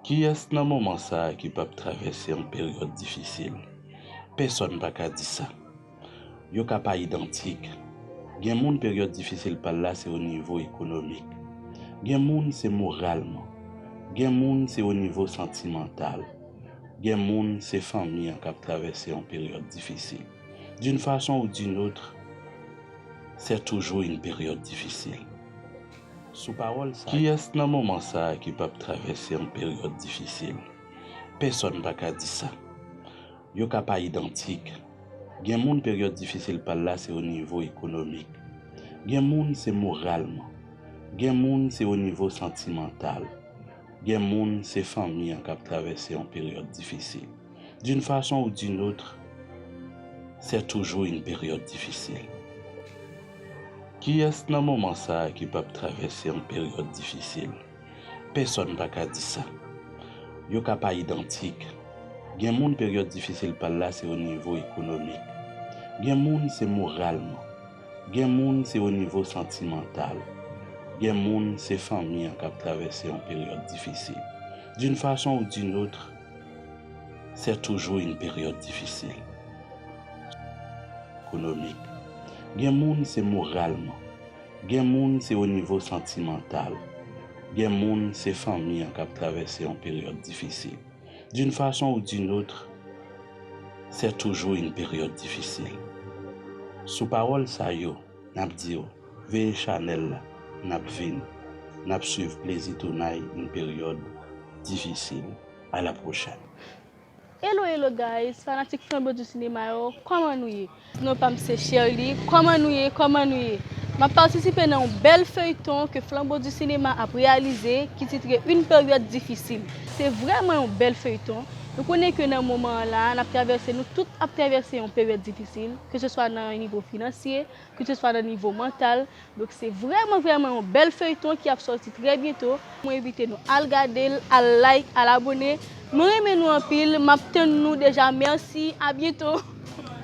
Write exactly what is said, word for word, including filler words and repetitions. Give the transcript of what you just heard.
Kiyès nan moman sa a ki p ap travèse yon peryòd difisil? Pèsonn pa ka di sa. Yo ka pa idantik. Gen moun peryòd difisil pa l la se o nivo ekonomik. Gen moun se moralman. Gen moun se o nivo santimantal. Gen moun se fanmi an k ap travèse yon peryòd difisil. D'une façon ou d'une autre, c'est toujours une période difficile. Sou pawòl sa, kiyès nan moman sa a ki p ap travèse yon peryòd difisil? Pèsonn pa ka di sa. Yo ka pa idantik. Gen moun peryòd difisil pa l la se o nivo ekonomik. Gen moun se moralman. Gen moun se o nivo santimantal. Gen moun se fanmi an k ap travèse yon peryòd difisil. D'une façon ou d'une autre, c'est toujours une période difficile. Kiyès nan moman sa a ki p ap travèse yon peryòd difisil? Pèsonn pa ka di sa. Yo ka pa idantik. Gen moun peryòd difisil pa l la se o nivo ekonomik. Gen moun se moralman. Gen moun se o nivo santimantal. Gen moun se fanmi an k ap travèse yon peryòd difisil. D'une façon ou d'une autre, c'est toujours une période difficile. Ekonomik. Gen moun se moralman. Gen moun se o nivo santimantal. Gen moun se fanmi an k ap travèse yon peryòd difisil. D'une façon ou d'une autre, c'est toujours une période difficile. Sou pawòl sa yo, n ap di w, veye chanèl la, n ap vin, n ap swiv Plezi Tounay, yon peryòd difisil. À la prochaine. Hello, hello guys, fanatik Flambeau du Cinéma yo, kòman nou ye? Non pa m se Sherly, kòman nou ye, kòman nou ye? M ap patisipe nan yon bèl feyton ke Flambeau du Cinéma ap reyalize ki titre Une période difficile. Se vrèman yon bèl feyton. Nou konnen ke nan moman an la, n ap travèse, nou tout ap travèse yon peryòd difisil, ke se swa nan nivo finansye, ke se swa nan nivo mantal. Donk se vrèman, vrèman yon bèl feyton ki ap sòti trè byento. Mwen envite nou al gade l, al like, al abone. Mwen renmen nou anpil, m ap tann nou deja. Mèsi, a byento.